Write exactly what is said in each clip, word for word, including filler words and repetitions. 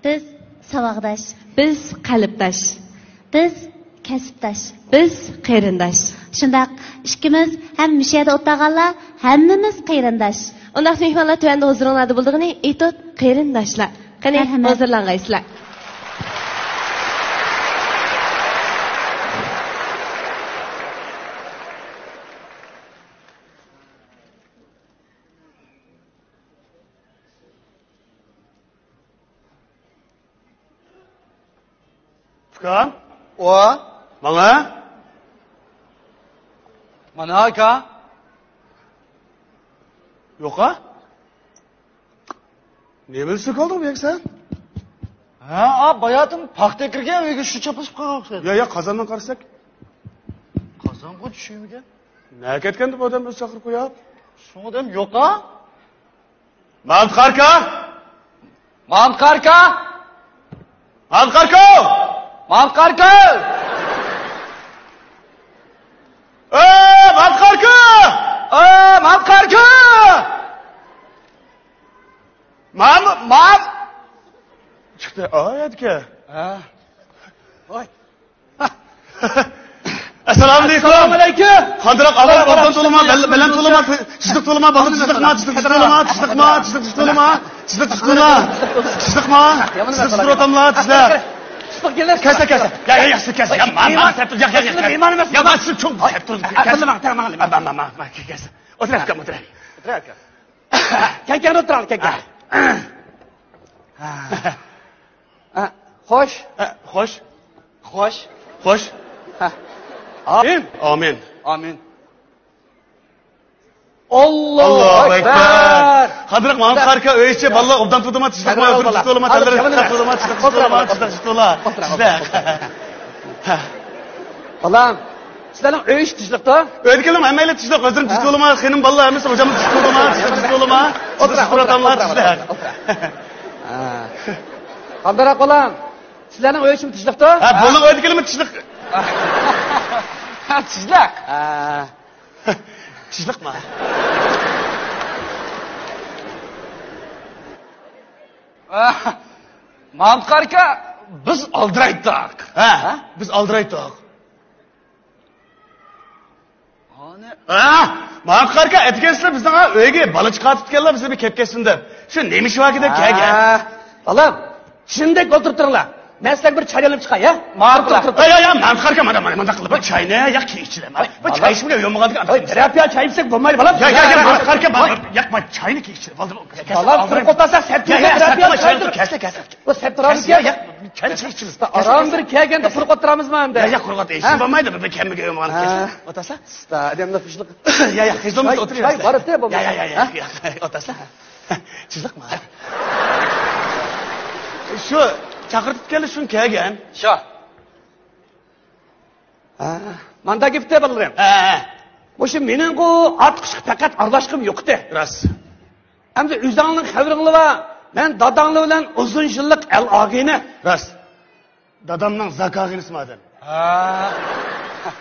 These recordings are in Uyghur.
بىز ساۋاقداش. بىز قەلبداش. بىز كەسىپداش. بىز قېرىنداش. شۇنداق، ئىككىمىز ھەم مۇشۇ يەردە ئولتۇرغانلار ھەممىمىز قېرىنداش. ئۇنداق مېھمانلار تۆۋەندە ھۇزۇرۇڭلاردا بولىدىغىنى ئېتوت قېرىنداشلار. قېنى، مەرھەمەت. ھۇزۇرلانغايسىلەر. ئۇكام؟ ۋا؟ ماڭا؟ مانا ئاكا. يوقا؟ نېمىنى سۆكۈۋالدىڭ بۇ يەرگە سەن؟ ھە، ئا، باياتىن پاختا كىرگەن ئۆيگە شۇ چاپلىشىپ قالغان ئوخشايدۇ. يا، يا، قازاندىن قارىساك. قازانغا چۈشۈمىگەن. نەگە كەتكەندۇ بۇ ئادەم ئۆزى چاقىرىپ قويۇپ؟ شۇڭا دەم يوقا. مامۇت قارىكا! مامۇت قارىكا! مامۇت قارىكا! مامۇت قارىكا! ئەي، مامۇت قارىكا! ئەي، مامۇت قارىكا! مام-، مام-، چىقتى. ئايەتكە. ھە. ۋاي. ئەسسالامۇ ئەلەيكۇم. ئەسسالامۇ ئەلەيكۇم. قانداق ئاۋاز، ئالدىن تولىما، بەل-، بەلەن تولىما، چىزىق تولىما، بالدىر چىزىقما، چىزىق تولىما، چىزىقما، چىزىق تولىما، چىزىق تولىما، چىزىقما، چىزىق تولىما، چىزىق. كەسە، كەسە. يا، يا، يا، سىز كەسە. يا، ما، ما، سەت، يا، يا، يا، يا. يا، ما، سىز چوڭ، سەت، كەسە. ئولتۇر، ئۆتكەم، ئولتۇر. كەڭ، كەڭ ئولتۇراڭ، كەڭ، كەڭ. ھە، خوش. ھە، خوش. خوش. خوش. ھە. ئامىن. ئامىن. ئامىن. ئاللاھۇ ئەكبەر. قانداق مامۇت قارىكا ئۆي ئىچى، بالىلار ئوبدان تۇردىما، تىزلىقما، ئۆپۈرۈپ تۇردىما، تەللىرى تىزلىق تۇردىما، تىزلىق تۇردىما، تىزلىق تۇردىما، تىزلىق. بالام، سىلەرنىڭ ئۆي ئىچى تىزلىقتا؟ ئۆيدىكىلەرمۇ ھەممەيلەن تىزلىق، ئۆزلىرىم تىزلىق تولىما، خېنىم بالىلار ھەممىسى، ھوجام تىزلىق تولىما، تىزلىق تولىما، تىزلىق تولىما، تىزلىق. قانداق بالام؟ سىلەرنىڭ ئۆي ئىچىمۇ تىزلىقتا؟ ھە، بۇنىڭ ئۆيدىكىلىمۇ تىزلىق. ھە، تىزلىق. ھە. تىزلىقما؟ مامۇت قارىكا، بىز ئالدىرايتتۇق. ھە، بىز ئالدىرايتتۇق. ھە، ماڭا قارىكا، ئەتىگەن سىلەر بىزنىڭ ئۆيگە بالا چىقارتىپتىكەنلەر، بىزنى بىر كەپ كەتسۇن دەپ. شۇ نېمە ئىش بار دەپ كەلگەن. ھە، بالام، چىندەك ئولتۇرۇپ تۇرۇڭلار. مەن سىلەرگە بىر چاي ئېلىپ چىقاي، ھە؟ ماقۇل. تۇرۇپ، تۇرۇپ، تۇرۇپ. يا، يا، يا، ماڭا قارىكا، مانا، مانا، مۇنداق قىلىپ، بىر چاينى، يا، كېيىن ئىچىلە. بىر چاي ئىچمىگە يومىغاندىكى ئانا. ۋاي، بىر ھەپە چاي ئىچسەك بولمايدۇ، بالام. يا، يا، يا، ماڭا قارىكا، يا، مانا، چاينى كېيىن ئىچىلە. بولدى، بولدى. بالام، تۇرۇپ ئولتۇرساق سەت. يا، يا، يا، كەسلە، كەسلە. بۇ سەت تۇرامىز يا، يا، چاي ئىچىمىز. ئاران بىر كەلگەندە قۇرۇق ئولتۇرامىزمۇ ئەمدى؟ يا، يا، قۇرۇق ئولتۇر، ھە؟ بولمايدۇ، بىر كەممىگە يومغان. ھە. كەسلە. ئولتۇرسا. ئادەمنى خۇشلۇق. يا، يا، خىجلىمىز ئولتۇرۇۋەرسە. بارىتى بولمايدۇ. يا، يا، يا، يا، ئولتۇرسا. چىزىقما. شۇ چاقىرتىپ كەلدى، شۇ كەلگەن. شۇ. ھە، ماندا گېپتە بالىلىرىم. ھە، ھە. مۇشۇ مېنىڭغۇ ئارتۇقچە پەقەت ئارىلاشقۇم يوقتى. راست. ئەمدى ئۆزۈڭلارنىڭ خەۋىرىڭلار بار. مەن داداڭلار بىلەن ئۇزۇن يىللىق ئەل ئاغىنە. راست. دادامنىڭ زاك ئاغىنىسىما ئادەم. ھە.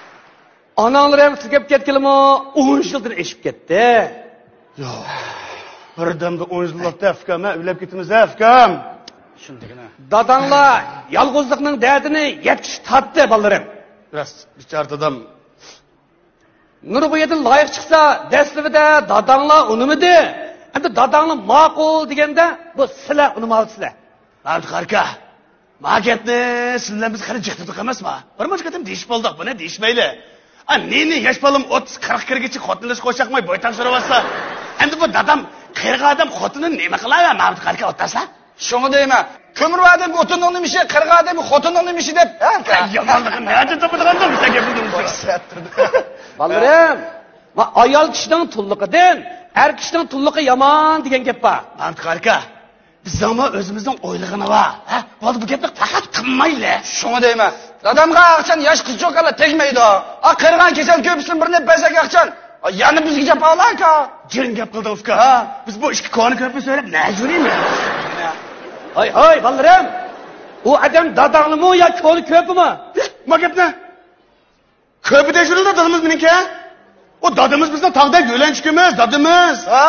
ئاناڭلار ھەم تۈگەپ كەتكىلىمۇ ئون يىلدىن ئېشىپ كەتتى. ياق. بىردەمدە ئون يىل بولۇپتۇ، ئۇكام، ھە، ئۆيلەپ كېتىمىز، ھە، ئۇكام. شۇندىكىنا. داداڭلار يالغۇزلۇقنىڭ دەردىنى يەتكۈچە تارتتى، بالىلىرىم. راست، بىچارە دادام. نۇرغۇيىدىن لايىق چىقسا، دەسلىپىدە داداڭلار ئۇنىمىدى. ئەمدى داداڭلار ماقۇل دېگەندە، بۇ سىلەر ئۇنىماۋاتىسىلەر. مامۇت قارىكا، ما گەپنى سىز بىلەن بىز خېلى جىق تۇردۇق ئەمەسما؟ بىر مۇنچە قېتىم دېيىشىپ بولدۇق، بۇنى دېيىشمەيلى. ئا، نېنى ياش بالام ئوتتۇز قىرىق كىرگىچە خوتۇنلىرىغا قوشاقماي بويتاق سورىۋاتسا. ئەمدى بۇ دادام قېرىغان ئادەم خوتۇنىنى نېمە قىلاي، مامۇت قارىكا ئولتۇرسا؟ شۇڭا دەيمەن، كۆمۈر ئادەم ئوتۇننىڭ نېمە ئىشى، قېرىغان ئادەم خوتۇننىڭ نېمە ئىشى دەپ. ھە، يامانلىقى نەدە تاپىدىغاندۇ بىزدە گەپنىڭ. بالىلىرىم، ما ئايال كىشىنىڭ تۇللۇقىدىن ئەر كىشىنىڭ تۇللۇقى يامان دېگەن گەپ بار. مامۇت قارىكا، بىزنىڭمۇ ئۆزىمىزنىڭ ئويلىغىنى بار. ھە؟ بولدى، بۇ گەپنى پەقەت قىلمايلى. شۇڭا دەيمەن، دادامغا ئاقچان ياش قىز چوكانلار تەگمەيدۇ. ئا، قېرىغان كېسەل كۆپىسىنى بىر دەپ بەرسەك ئاقچان. ئا، يەنە بىزگە جاپالاركا. جىرىڭ گەپ قىلدىڭ ئۇكا. ھە؟ بىز بۇ ئىككى كونا كۆپنى سۆيلەپ نەجۈرىمىز. ھاي، ھاي، بالىلىرىم. ئۇ ئادەم داداڭلىمۇ يا كونا كۆپىمۇ؟ ما گەپنى. كۆپى تەكشۈرۈلدى دادىمىز مېنىڭكى. ئۇ دادىمىز بىزنىڭ تاغدەك يۆلەنچۈكىمىز، دادىمىز. ھە؟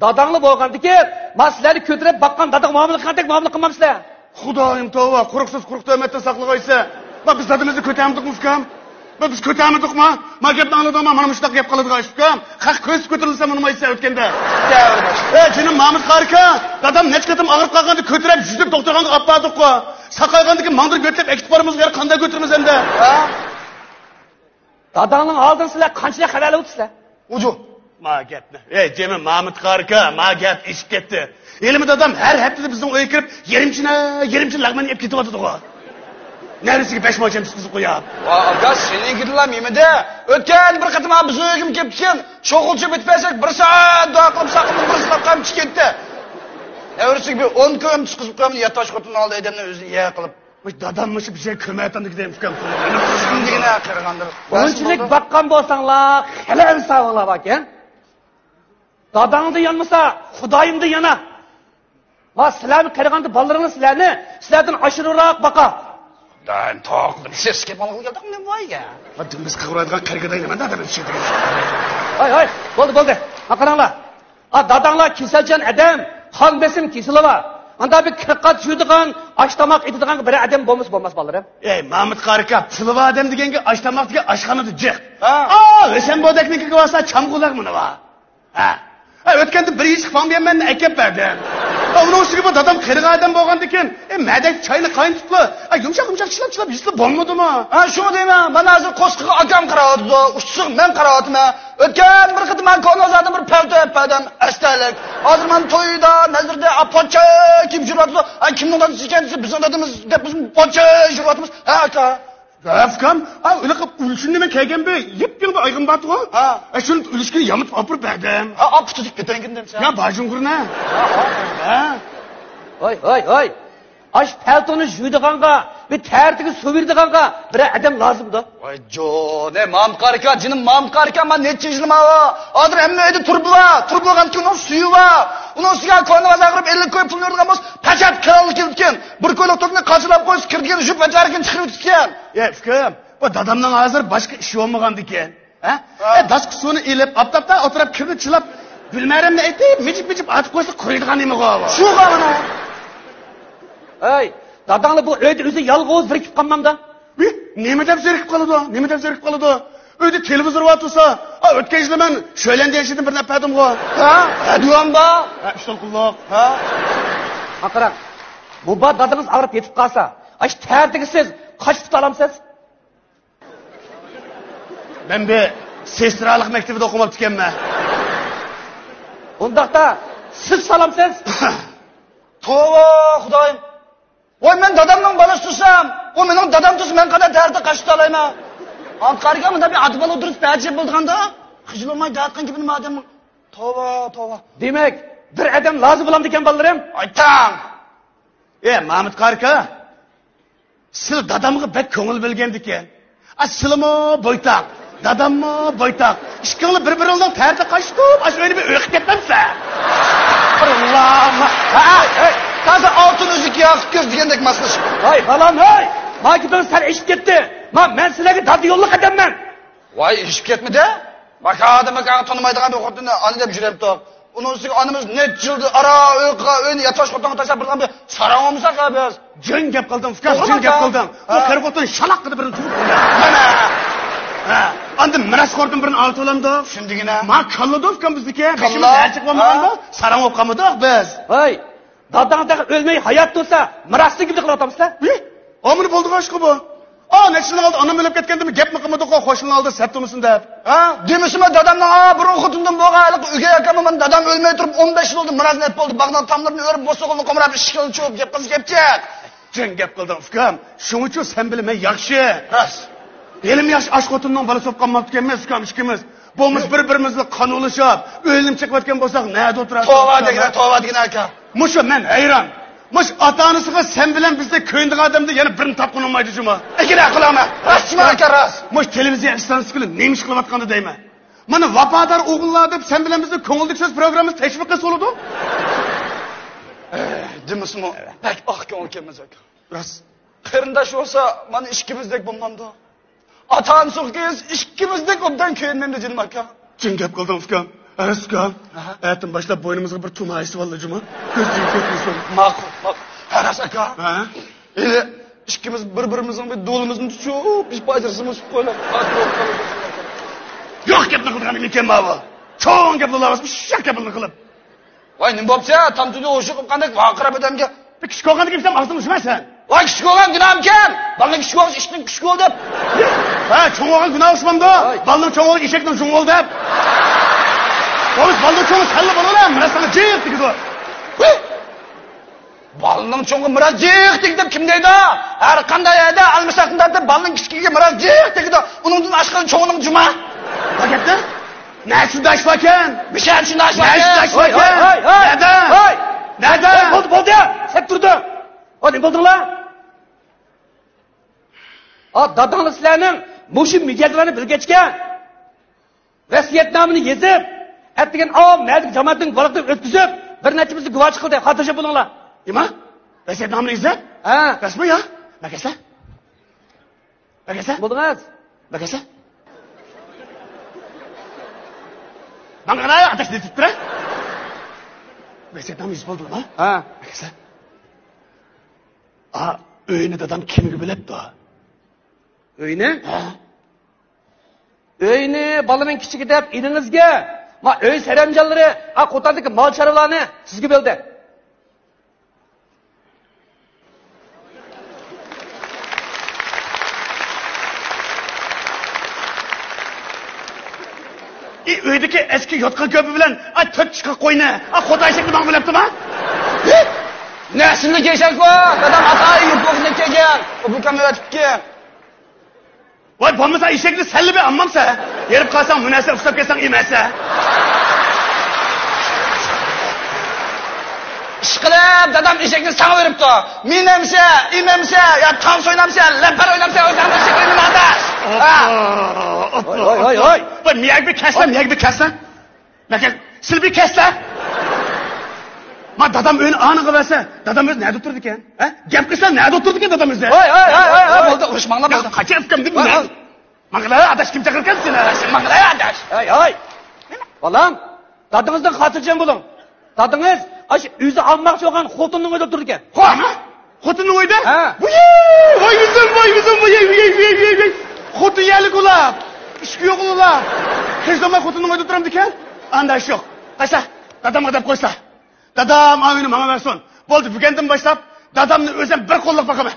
داداڭلا بولغاندىكىن، ما سىلەرنى كۆتۈرۈپ باققان دادىغا مۇئامىلە قىلغاندەك مۇئامىلە قىلمامسىلەر؟ خۇدايىم توۋا، قۇرۇقسىز قۇرۇق تۆھمەتتىن ساقلىغايسەن. ما بىز دادىمىزنى كۆتەرمىدۇقمۇ ئۇكام؟ ما بىز كۆتەرمىدۇقما؟ ما گەپنى ئاڭلىدىڭما؟ مانا مۇشۇنداق گەپ قىلىدىغان ئىش ئۇكام. خەق كۆزى كۆتۈرۈلسە مۇنىمۇ ئېيتسا ئۆتكەندە. ئە جېنىم مامۇت قارىكا، دادام نەچچە قېتىم ئاغرىپ قالغاندا كۆتۈرۈپ يۈزۈپ دوختۇرخانىغا ئاپپاردۇققۇ. ساقايغاندىن كېيىن ماڭدۇرۇپ يۆتكەپ ئەكېتىپ بارىمىز، يەنە قانداق كۆتۈرىمىز ئەمدى؟ ھە؟ داداڭنىڭ ھالىدىن سىلەر قانچىلىك خەۋەرلىك ئوتىسىلەر؟ ئۇجۇ. ما گەپنى. ئەي جېنىم مامۇت قارىكا، ما گەپ ئېشىپ كەتتى. ھېلىمۇ دادام ھەر ھەپتىدە بىزنىڭ ئۆيگە كىرىپ، يېرىمچىنە، يېرىمچىنە لەغمەننى ئېلىپ كېتىۋاتىدىغۇ. نەۋرىسىگە بەش مو چەمچە تۇتقۇزۇپ قويۇپ. ۋا ئاكا، سېنىڭكىدىنلا يېمىدى. ئۆتكەن بىر قېتىم بىزنىڭ ئۆيگىمۇ كېلىپتىكەن. شوخلىچىپ ئۆتۈپ بەرسەك، بىر سائەت دۇئا قىلىپ، ساقىلىپ، بىر سىلاپ قايمىتىپ كەتتى. نەۋرىسىگە بىر ئون كويۇم تۇتقۇزۇپ قويۇپتۇ، ياتاش خوتۇن ئالدى ئادەمنى ئۆزىنى يە قىلىپ. ۋاي، دادام مۇشۇ بىر شەي كۆرمەيۋاتامدۇ دەيمىكەن. شۇندىغىنە قېرىغاندىر. ئۇنچىلىك باققان بولساڭلار، خېلى ئەنسابىڭلار باركەن. داداڭدىن يانمىسا، خۇدايىمدىن يانا. ما سىلەرنى قېرىغاندا بالىلىرىڭلار سىلەرنى سىلەردىن ئاشۇرۇراق باقا. خۇدايىم، توقلىدىم. سېسىپ كەتمەڭلار، ياتاقنى بويا. ۋاي، دۈمبىز قىغۇرايدىغان قەرگىداي نېمە دادام ئىچىدە. ھاي، ھاي، بولدى، بولدى. ما قاراڭلار. ئا، داداڭلار كېسەلچان ئادەم، قان بېسىم كېسىلى بار. ئاندا بىر كىرقات يۇيىدىغان، ئاش تاماق ئېتىدىغان بىر ئادەم بولمىسا بولماس، بالىلىرىم. ئەي، مامۇت قارىكا، پۇلى بار ئادەم دېگەنگە ئاش تاماق دېگەن ئاشخانىدا جىق. ھە. ئا، ھۆسەن بودەكنىڭكىگە بارسا چامغۇلار مۇنى بار. ھە. ھە، ئۆتكەندە بىر يېشىق فاڭبيەنمەننى ئەكەپ بەردىم. ھە، ئۇنىڭ ئۈستىگە بۇ دادام قېرىغان ئادەم بولغاندىكىن، ئە، مەدەك چاينى قاينىتىپلا، ئە، يۇمشاق يۇمشاق چىلاپ چىلاپ يېسىلا بولمىدىمۇ؟ ھە، شۇ دەيمەن. مانا ھازىر قورسىقىغا ئاكام قاراۋاتىدۇ، ئۇستىسىغا مەن قاراۋاتىمەن. ئۆتكەن بىر قېتىم ماڭا كونا بازاردىن بىر پەلتو ئەپ بەردىم، ئەستەلىك. ھازىر مانا تويدا، نەزىردە، ئا، پوچە كىيىپ يۈرۈۋاتىدۇ. ئا، كىمنىڭ دادىسى ئىكەن دېسە، بىزنىڭ دادىمىز دەپ بىز پوچە يۈرۈۋاتىمىز. ھە، ئاكا. ھە، ئۇكام، ئا، ھېلىقى ئۈلۈشۈن نېمە كەلگەن بىر يېپيېڭى بىر ئايغىن بارتىغۇ؟ ھە. ئە، شۇنى ئۈلۈشكە يامىتىپ ئاپىرىپ بەردىم. ھە، ئاپا تۇتۇپ كېتەڭگىن دەمسەن. يا، باجۇڭغۇرنە. ھە. ھوي، ھوي، ھوي. ئاشۇ پەلتونى يۇيىدىغانغا، بىر تەرىتىگە سۇ بېرىدىغانغا بىر ئادەم لازىمدۇ. ۋاي جون، ئەي، مامۇت قارىكا، جېنىم مامۇت قارىكا، مانا نەچچە يىل ماۋۇ. ھازىر ھەممە ئۆيدە تۇرۇبا بار. تۇرۇبا بولغاندىكىن ئۇنىڭ سۈيى بار. ئۇنىڭ ئۈستىگە كونا بازارغا بېرىپ ئەللىك كوي پۇل بېرىدىغان بولسا، پەقەت كىرالىق كېلىدىكەن. بىر كويلۇق توكنى قاچىلاپ قويسا، كىردىكىنى يۇيۇپ ئەتىۋەرگىن چىقىرىۋېتىدىكەن. يا ئۇكام، بۇ دادامنىڭ ھازىر باشقا ئىشى بولمىغاندىكىن. ھە؟ ھە. ئە، داسكا سۇنى ئېلىپ، ئاپتاپتا ئولتۇرۇپ كىرنى چىلاپ، گۈلمەرەمنى ئېيتىپ، مىجىپ-مىجىپ ئاتىپ قويسا قۇرۇيدىغان نېمىغۇ ئۇ؟ شۇغۇ مانا. ھەي، داداڭلا بۇ ئۆيدە ئۆزى يالغۇز زېرىكىپ قالمامدا؟ ھى، نېمە دەپ زېرىكىپ قالىدۇ؟ نېمە دەپ زېرىكىپ قالىدۇ؟ ئۆيدە تېلېۋىزور بار تۇرسا، ئا، ئۆتكەن يىلى مەن شۆلەندە ياشىدىم بىر نەپ بەردىمغۇ. ھە؟ ھە، دېۋان بار. ھە، ئۈچ دولقۇنلۇق. ھە؟ ھە، قاراڭ. مۇبا دادىڭىز ئاغرىپ يېتىپ قالسا، ئاشۇ تەرىتىگە سىز قاچا تۇتالامسىز؟ مەن بىر سېسترالىق مەكتىۋىدە ئوقۇماپتىكەنمەن. ئۇنداقتا سىز سالامسىز؟ توۋا، خۇدايىم. ۋاي، مەن دادامنىڭ بالىسى تۇرسام، ئۇ مېنىڭ دادام تۇرسا، مەن قانداق تەرىتىگە قاچا تۇتالايمەن؟ ئانقارىكا، مۇنداق بىر ئاتا بالا ئولتۇرۇپ پەجىپ بولىدىغاندا، خىجىل بولماي دەۋاتقان گېپىنى مادەم. توۋا، توۋا. دېمەك، بىر ئادەم لازىم بولامدىكەن، بالىلىرىم؟ ئايتاڭ. ئە، مامۇت قارىكا. سىلى دادامغا بەك كۆڭۈل بۆلگەندىكەن. ئا، سىلىمۇ بويتاق، داداممۇ بويتاق. ئىككىڭلار بىر-بىرىڭلارنىڭ تەرىتىگە قاچا تۇتۇپ، ئاشۇ ئۆينى بىر ئۆي قىلىپ كەتمەمسىلەر؟ ئاللاھ. ھە، ھەي، تازا ئالتۇن ئۈزۈك ياقۇپ كۆز دېگەندەك ماسلىشىپ. ھەي، بالام، ھەي! ما گېپىڭ سەل ئېشىپ كەتتى. ما، مەن سىلەرگە دادا يوللۇق ئادەممەن. ۋاي، ئېشىپ كەتمىدى؟ ماكا ئادەم ئاكاڭ تونۇمايدىغان بىر خوتۇننى ئانا دەپ يۈرەمتۇق. ئۇنىڭ ئۈستىگە ئانىمىز نەچچە يىلدىن ئارا ئۆي قىلغان ئۆينى ياتاش خوتۇنغا تاشلاپ بېرىدىغان بىر ساراڭ بولمىساق يا بىز. جىڭ گەپ قىلدىڭ، ئۇكام، جىڭ گەپ قىلدىڭ. بۇ قېرى خوتۇن شالاققىدە بىرنى تۈگۈپ قويدى. مانا. ھە، ئاندىن مىراسخوردىن بىرنى ئالتىۋالامدۇ. شۇندىگىنە. ما كاللىدۇ، ئۇكام، بىزنىكى. كاللا. بېشىمىز ئەرچىك بولمىغاندۇ، ھە؟ ساراڭ بولۇپ قالمىدۇق بىز. ھەي، داداڭ تېخى ئۆلمەي ھايات تۇرسا، مىراسنى كىم قىلىۋاتامسىلەر؟ ھى؟ ئامىنى بولدىغان ئىشقا بۇ. ئا، نەچچە يىلنىڭ ئالدى ئانام ئۆلۈپ كەتكەندىمۇ گەپمۇ قىلمىدۇققۇ، قوشنىنىڭ ئالدىدا سەت تۇرمىسۇن دەپ. ھە؟ دېمىسىمۇ دادامنىڭ، ئا، بۇرۇن خوتۇندىن بولغان ھېلىقى ئۆگەي ئاكاممۇ مانا دادام ئۆلمەي تۇرۇپ ئون بەش يىل بولدى، مىراس نەپ بولدى، باغنىڭ تاملىرىنى ئۆرۈپ، بوسۇغىنى قومراپ، ئىشىكىنى چۇۋۇپ، گەپ قىلسا گەپ جىق. جىڭ گەپ قىلدىڭ، ئۇكام. شۇڭىچۇ سەن بىلەن مەن ياخشى. راست. ھېلىمۇ ياخشى ئاش خوتۇننىڭ بالىسى بولۇپ قالماپتىكەنمىز، ئۇكام، ئىككىمىز. بولمىسا بىر-بىرىمىزنى قانۇلىشىپ، ئۆيلىنىپ چىقىۋەتكەن بولساق، نەدە ئولتۇراتتۇق؟ توۋا دېگىنە، توۋا دېگىنە، ئاكا. مۇشۇ مەن ھەيران. مۇشۇ ئاتا-ئانىسىغا سەن بىلەن بىزدەك كۆيۈنىدىغان ئادەمدىن يەنە بىرنى تاپقىنى بولمايدۇ جۇمۇ. ئەكىدە قىلىڭە. راستمۇ ئاكا، راست. مۇشۇ تېلېۋىزىيە ئىستانسىسىدىكىلەر نېمە ئىش قىلىۋاتقاندا دەيمەن. مانا ۋاپادار ئوغۇللار دەپ سەن بىلەن بىزنى كۆڭۈلدىكى سۆز پروگراممىسى تەشۋىق قىلسا بولىدۇ. ئەھ، دېمىسىمۇ بەك ئاق كۆڭۈل ئىكەنمىز ئاكا. راست. قېرىنداش بولسا مانا ئىككىمىزدەك بولمامدۇ؟ ئاتا-ئانىسى ئۇكىمىز ئىككىمىزدەك ئوبدان كۆيۈنمەمدۇ جېنىم ئاكا؟ جىڭ گەپ قىلدىڭ ئۇكام. راست ئۇكام. ئەتىن باشلاپ بوينىمىزغا بىر تۇما ئېسىۋاللا جۇمۇ. كۆز تېگىپ كەتمىسۇن. ماقۇل، ماقۇل. ئەرەس ئاكا. ھە؟ ئىلى ئىككىمىز بىر-بىرىمىزنىڭ بىر دولىمىزنى چۇچۇپ، بىر پاجىرىسىمىز قويۇپ. يوق گەپنى قىلىدىغان نېمىكەن ماۋۇ؟ چوڭ گەپ قىلىۋاتسا، ئۇششاق گەپنى قىلىپ. ۋاي، نېمە بوپسە؟ تامچىنى ئوشۇق قىلغاندەك ۋارقىراپ ئادەمگە. بىر كىچىك بولغاندا كىمسەن ئاغزىڭنى ئۇشىمايسەن. ۋاي، كىچىك بولغان گۇناھمىكەن؟ بالىنىڭ كىچىك بولغان ئىشتىن كىچىك بول دەپ. ھە، چوڭ بولغان گۇناھ ئۇشمامدۇ؟ ۋاي. بالىنىڭ چوڭ بولغان ئېشەكنىڭ جۇڭ بول دەپ. بولۇش بالىنىڭ چوڭى سەللا بولغىلە، مەن ساڭا جىق دېگىدۇ. ھە؟ بالىنىڭ چوڭىغا مىراج جىق تېگىدۇ دەپ كىم دەيدۇ؟ ھەر قانداق يەردە ئالمىساقنى تارتىپ بالىنىڭ كىچىكىگە مىراج جىق تېگىدۇ. ئۇنىڭدىن ئاشقىنى چوڭىنىڭ جۇما. بار گەپتە؟ نەسىداش باركەن. بىشەن شۇنداش باركەن. نەسىداش باركەن. ھاي، ھاي، ھاي. نەدە؟ ھاي. نەدە؟ ھاي، بولدى، بولدى. سەپ تۇردى. ھا، نېمە بولدۇڭلار؟ ھا، داداڭلار سىلەرنىڭ مۇشۇ مىجەزلەرنى بىلگەچكە، ۋەسىيەتنامىنى يېزىپ، ئەتىگەن ئاۋام نەدىكى جامائەتنىڭ ۋاراقلىرىنى ئۆتكۈزۈپ، بىر نەچچىمىزنى گۇۋاھچى قىلدى، خاتىرجەم بولۇڭلار. نېمە؟ ۋەسىيەتنامىنى يېزىپ؟ ھە. راستمۇ يا؟ مەكەسلە؟ مەكەسلە؟ بولدىڭىز. مەكەسلە؟ ماڭا ئاداش نېتىپ تۇرە؟ ۋەسىيەتنامە يېزىپ بولدۇڭما؟ ھە. مەكەسلە؟ ئا، ئۆينى دادام كىمگە بۆلەپتۇ؟ ئۆينى؟ ھە؟ ئۆينى بالىنىڭ كىچىكى دەپ ئىنىڭىزگە، ما ئۆي سەرەمجانلىرى، ئا قوتاندىكى مال چارۋىلارنى سىزگە بۆلدى. ئى، ئۆيدىكى ئەسكى يوتقان كۆپى بىلەن، ئا تۆت چىقا قوينى، ئا خوتا ئېشەكنى ماڭا بۆلەپتىما؟ نەسىللىك ئېشەككۇ، دادام ئاتا يوپۇرغىدەك كەلگەن، ئوبۇكام ئۆتۈپتىكەن. ۋاي، بولمىسا ئېشەكنى سەنلا بىر ئالمامسەن؟ ھېرىپ قالساڭ، مۇنەسىر ئۇخلاپ كەتسەڭ ئىمەنسەن. ئىشقىلىپ، دادام ئېشەكنى ساڭا بېرىپتۇ. مىنەمسە، ئىمەمسە، يا تانس ئوينامسە، لەپەر ئوينامسە، ئوينامسە، ئوينىمادا. ئوپپا، ئوپپا، ۋاي، ۋاي، ۋاي، ئوپپا. ۋاي. ۋاي، مىيەگە بىر كەسسە، مىيەگە بىر كەسسە. لېكىن سىلى بىر كەسسە. ما دادام ئۆينى ئانىغا بەرسە، دادام ئۆزى نەدە ئولتۇرىدىكەن؟ ھە؟ گەپ قىلسا نەدە ئولتۇرىدىكەن دادام ئۆزى؟ ھاي، ھاي، ھاي، ھاي، ھاي، بولدى، ئۇرۇشماڭلار، بولدى. قاچان ئۇكام دېدىم مەن. ماڭىلا ئاداش، كىم چاقىرغان سېنى؟ ماڭىلا ئاداش. ھاي، ھاي. بالام، دادىڭىزدىن خاتىرجەم بولۇڭ. دادىڭىز ئاشۇ ئۆزى ئالماقچى بولغان خوتۇننىڭ ئۆيىدە ئولتۇرىدىكەن. ھا؟ خوتۇننىڭ ئۆيىدە؟ ھە. ۋۇي، ۋاي ئۆزۈم، ۋاي ئۆزۈم، ۋاي، ۋاي. خوتۇن يەرلىك ئۇلار. ئىشقى يوق ئۇلار. ھېچ بولماي خوتۇننىڭ ئۆيىدە ئولتۇرامدىكەن؟ ئاندا ئىش يوق. قاچسا، دادامغا دەپ قويسا. دادام ئا ئۆينى ماڭا بەرسۇن. بولدى، بۈگۈندىن باشلاپ دادامنى ئۆزۈم بىر قوللاپ باقىمەن.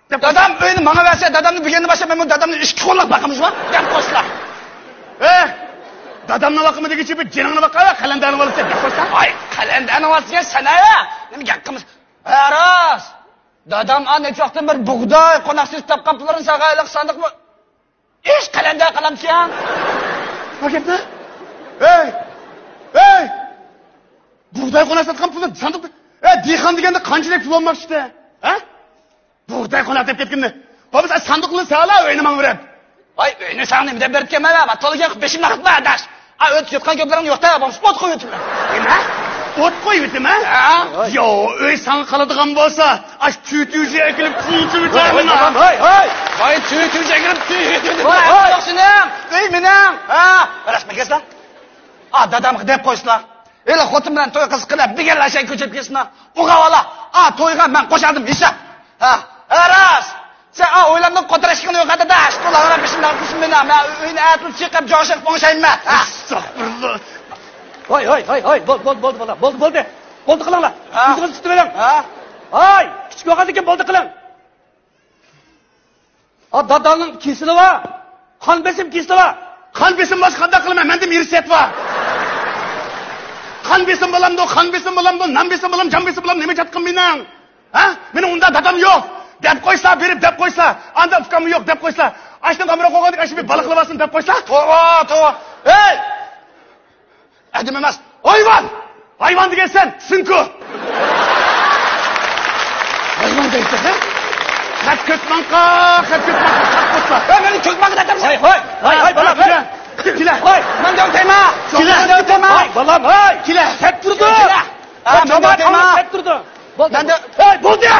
دەپ دادام ئۆينى ماڭا بەرسە، دادامنى بۈگۈندىن باشلاپ مەنمۇ دادامنى ئىككى قوللاپ باقىمىز ۋە دەپ قويسىلا. ئە، دادامنى باقىمەن دېگۈچە بىر جېنىڭنى باقا، قەلەندەرنى ئالسا دەپ قويسا. ۋاي، قەلەندەرنى ئالسا دېگەن سەن ھە. نېمە گەپ قىلمىسا. ھە، راست. دادام ئا نەچچە ۋاقىتتىن بېرى بۇغداي، قوناق سېتىپ تاپقان پۇللىرىنى ساغايلىق ساندۇقمۇ؟ ئىش قەلەندەر قىلامسەن؟ نېمە گەپنى؟ ھەي! ھەي! بۇغداي قوناق ساتقان پۇلنى ساندۇقتا. ئە، دېھقان دېگەندە قانچىلىك پۇل بولماقچىدى؟ ھە؟ بۇغداي قوناق دەپ كەتكىنىنى. بولمىسا ساندۇقنى سالا ئۆينى ماڭا بېرىپ. ۋاي، ئۆينى ساڭا نېمە دەپ بېرىپتىكەنمەن مەن؟ تولا گەپ قىلىپ بېشىمنى ئاغرىتما ئاداش. ئا، ئۆت يوتقان گەپلىرىڭنى يوقتا، بولمىسا ئوت قويۇۋېتىمەن. نېمە؟ ئوت قويۇۋېتىمەن؟ ھە. يو، ئۆي ساڭا قالىدىغان بولسا، ئاشۇ تۈتۈجە ئەكىلىپ تۈتۈۋېتەرمەن. ھاي، ھاي، ھاي. ۋاي، تۈتۈجە ئەكىلىپ تۈتۈۋېتىمەن. ۋاي، ھاي. ئۆي سېنىڭ، ئۆي مېنىڭ. ھە. راستمۇ گەپ سەن؟ ئا، دادامغا دەپ قويسىلا. ھېلى خوتۇن بىلەن توي قىلسا قىلىپ، دېگەنلەر شەي كۆچۈرۈپ كەتسىنا. ئۇغا ۋالا. ئا، تويغا مەن قوشاردىم ھېساب. ھە. ھە، راست. سەن ئا ئويلاندىڭ قوتۇراشقىنى يوق ئەدە داش. قۇلىقىڭ بېشىمدىن قىسمىنى مەن ئۆينى ئەتىل چىقىپ جوشۇپ قوڭشايمەن. ئەستەغپۇرۇللا. ھاي، ھاي، ھاي، ھاي، بولدى، بولدى، بولدى، بالام، بولدى، بولدى. بولدى قىلىڭلار. ھە. ئۆزىڭىز تۇتۇۋېلىڭ. ھە. ھاي، كىچىك بولغاندىكىن بولدى قىلىڭ. ئا، دادامنىڭ كېسىلى بار. قان بېسىم كېسىلى بار. قان بېسىم بولسا قانداق قىلىمەن؟ مەندە ئىرسىيەت بار. قان بېسىم بولامدۇ، قان بېسىم بولامدۇ، نان بېسىم بولام، جان بېسىم بولام، نېمە جاتقىن مېنىڭ؟ ھە؟ مېنىڭ ئۇنداق دادام يوق. دەپ قويسا، بېرىپ دەپ قويسا. ئاندا ئۇكاممۇ يوق، دەپ قويسا. ئاشتىن قامراق قويغاندەك ئاشۇ بىر بالىقلىۋالسۇن دەپ قويسا. توۋا، توۋا. ھەي! ئادەم ئەمەس، ھايۋان! ھايۋان دېگەن سەن، سىڭكۇ! ھايۋان دەيسەن، ھە؟ خەت كۆتماڭقا، خەت كۆتماڭقا، خەت كۆتماڭ. ھەي، مېنى كۆتماڭقا دەپ تۇرسەن. ھاي، ھاي، ھاي، ھاي، بالام، كېلە، كېلە. ھاي، مەن دەۋتەيمە. كېلە. مەن دەۋتەيمە. ھاي، بالام، ھاي. كېلە. خەت تۇردى. كېلە. ھە، مەن دەۋتەيمە. خەت تۇردى. بولدى. مەن دە- ھەي، بولدى!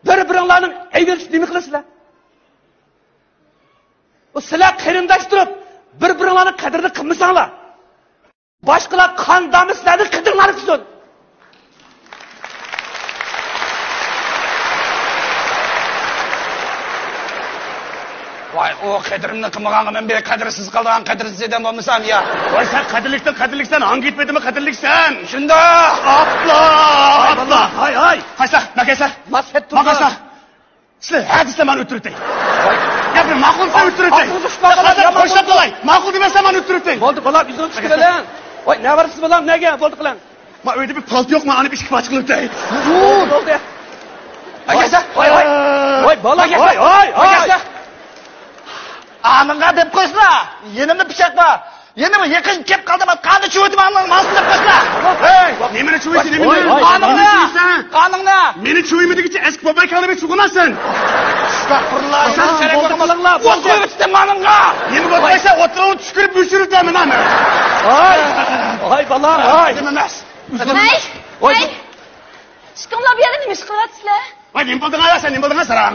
بىر-بىرىڭلارنىڭ ئەيىبىنى نېمە قىلىسىلەر؟ ئۇ سىلەر قېرىنداش تۇرۇپ، بىر-بىرىڭلارنىڭ قەدرىنى قىلمىساڭلار، باشقىلار قان دامى سىلەرنىڭ قېتىڭلارنى قىلسۇن. ۋاي، ئۇ قەدرىمنى قىلمىغانغا مەن بىر قەدىرسىز قالىدىغان قەدىرسىز ئادەم بولمىسام يا. ۋاي، سەن قەدىرلىكتىن، قەدىرلىكسەن، ھاڭگىتمىدىمۇ قەدىرلىكسەن. شۇنداق. ئاپلا، ئاپلا. ھاي، ھاي. قايسا، ماكايسا. ماس ھەتتۇ. ماكايسا. سىلەر ھە دېسە مەن ئۆتتۈرۈۋېتەي. يا بىر ماقۇل دېسە ئۆتتۈرۈۋېتەي. ئاقلىشىپ قالغان يامان بولدى. ماقۇل دېمەسە مەن ئۆتتۈرۈۋېتەي. بولدى، بالام، ئۆزۈڭ چىقىپ كېلىڭ. ۋاي، نەۋرىسى بالام، نەگە؟ بولدى قىلىڭ. ما ئۆيدە بىر پالتا يوقمۇ؟ ئانى بىر ئىككى پارچە قىلىپ ئۆتەي. بولدى. ئاكاسى. ۋاي، ۋاي، ۋاي، بالا، ئاكاسى. ۋاي، ۋاي، ۋاي. ئاكاسى. ئانىڭغا دەپ قويسىلا، يېنىمدا پىچاق بار. يەنە بىر يېقىن كەپ قالدى، قاننى چۈۋۈتۈپ ئالماڭ، ماڭسىز دەپ قويسىلا. ھەي، نېمىنى چۈۋۈيسەن، نېمىنى؟ ۋاي، ۋاي، قانۇڭنى! ۋاي. قانۇڭنى! مېنى چۈۋۈيمىدىگىچە ئەسكى بوپاي كالىمى چۈۋۇناسەن. ئەستەغپۇرۇللا، ئىمام، بولدى قىلىڭلار، بولدى. ئوت قويۇۋېتىمەن ماڭا. نېمە بولمايسا، ئوتتۇرىغا چۈشكۈرۈپ يوشۇرۇۋېتەمەن ئانا. ۋاي، ۋاي، بالام، ۋاي. نېمە ئەمەس. ھەي، ۋاي. ھەي. ئىككىڭلار بۇ يەردە نېمە ئىش قىلىۋاتىسىلەر؟ ۋاي، نېمە بولدۇڭ ئايا، سەن نېمە بولدۇڭ ساراڭ؟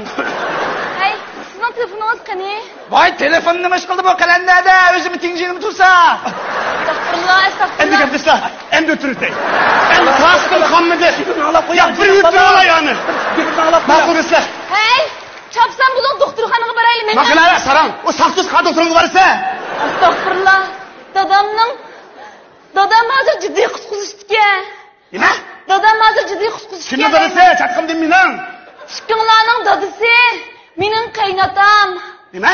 ھەي، سىزنىڭ تېلېفونىڭىز قېنى؟ ۋاي، تېلېفون نېمە ئىش قىلدى بۇ قەلەندەردە؟ ئۆزىمۇ تىڭشىنىپ تۇرسا. ئەستەغپۇرۇللا، ئەستەغپۇرۇللا. ئەمدى گەپلىسە، ئەمدى ئۆتتۈرۈۋېتەي. ئەمدى تاسقىن قالمىدى. يا، بىر يۈرتۈۋالاي يەنى. ماقۇل دېسىلە. ھەي، چاپسان بولۇڭ، دوختۇرخانىغا بارايلى، مېنىڭ. ماقۇل ئەمەس ساراڭ. ئۇ ساختۇز قان دوختۇرغا بارسا. ئەستەغپۇرۇللا. دادامنىڭ، دادام ھازىر جىددىي قۇتقۇزۇشتىكەن. نېمە؟ دادام ھازىر جىددىي قۇتقۇزۇش كېرەك. كىمنىڭ دادىسى؟ چاتىقىم دېمىنىڭ. ئىككىڭلارنىڭ دادىسى مېنىڭ قېيىناتام. نېمە؟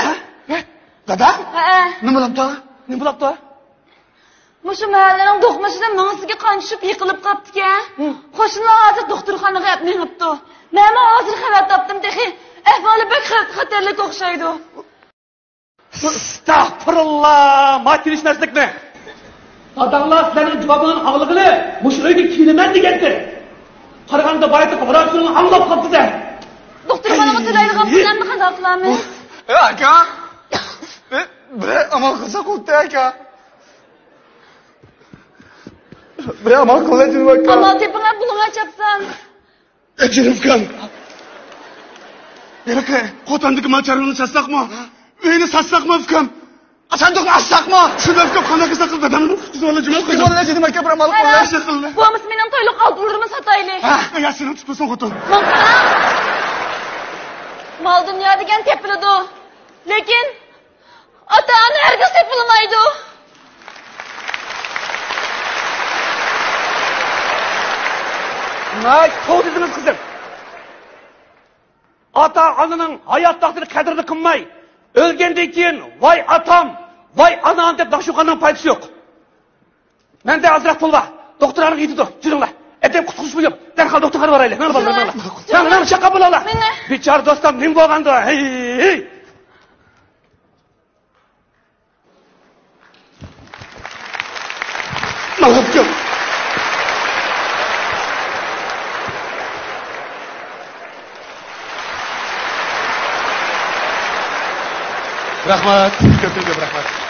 دادا؟ ھەئە. نېمە بولاپتۇ؟ نېمە بولاپتۇ؟ مۇشۇ مەھەللىنىڭ دوقمۇشىدا مېڭىسىگە قان چۈشۈپ يىقىلىپ قاپتىكەن. ھە. قوشنىلار ھازىر دوختۇرخانىغا ئەپ مېڭىپتۇ. مەنمۇ ھازىر خەۋەر تاپتىم تېخى. ئەھۋالى بەك خەت-، خەتەرلىك ئوخشايدۇ. ئەستەغپۇرۇللا، ما تىنچ نەرسىلىكنى. داداڭلار سىلەرنىڭ جاۋابىڭلارنى ئاڭلىغىلى، مۇشۇ ئۆيگە كېلىمەن دېگەنتى. قارىغاندا بايىتى غۇرابىسىنى ئاڭلاپ قاپتۇ-دە. دوختۇرخانىغا تۆلەيدىغان پۇللارنى قانداق قىلامىز؟ ئە، ئاكا. بىر، بىر ئامال قىلساق بولدى، ئاكا. بىر ئامال قىلىۋەتىڭ، ئاكا. ئامال تېپىڭلار، بۇلۇڭلار چاپسان. ئەجىر ئۇكام. ھېلىقى قوتاندىكى مال چارۋىنى ساتساقمۇ؟ ھە؟ ئۆينى ساتساقمۇ ئۇكام؟ ساندۇقنى ئاچساقمۇ؟ شۇنداق ئۇكام، قانداق قىلساق قىلىپ دادامنى قۇتقۇزۇۋالاي، جۇمۇ قىلىڭ. قىلىۋالاي، جېنىم ئاكا، بىر ئامال قىلىڭ. ھە. بولمىسا مېنىڭ تويلۇق ئالتۇنلىرىمنى ساتايلى. ھە، يا سېنىڭ تۇتمىسۇن خوتۇن. ماڭا. مال دۇنيا دېگەن تېپىلىدۇ. لېكىن ئاتا-ئانا ھەرگىز تېپىلمايدۇ. ناھايىتى توغرا دېدىڭىز، قىزىم. ئاتا-ئانىنىڭ ھايات ۋاقتىدا قەدرىنى قىلماي، ئۆلگەندىن كېيىن، ۋاي ئاتام، ۋاي ئانام دەپ ناخشا ئوقۇغاننىڭ پايدىسى يوق. مەندە ئازراق پۇل بار. دوختۇرخانىغا يېتىدۇ. جۈرۈڭلار. ئەتەم قۇتقۇزۇش مۇھىم. دەرھال دوختۇرخانىغا بارايلى. مانا بالىلار، مانا. مانا، مانا، چاققان بولاڭلار. مانا. بىچارە دوستۇم، نېمە بولغاندۇ؟ ھەي، ھەي. ماڭا ئۇكام. رەھمەت. كۆپتىن كۆپ رەھمەت.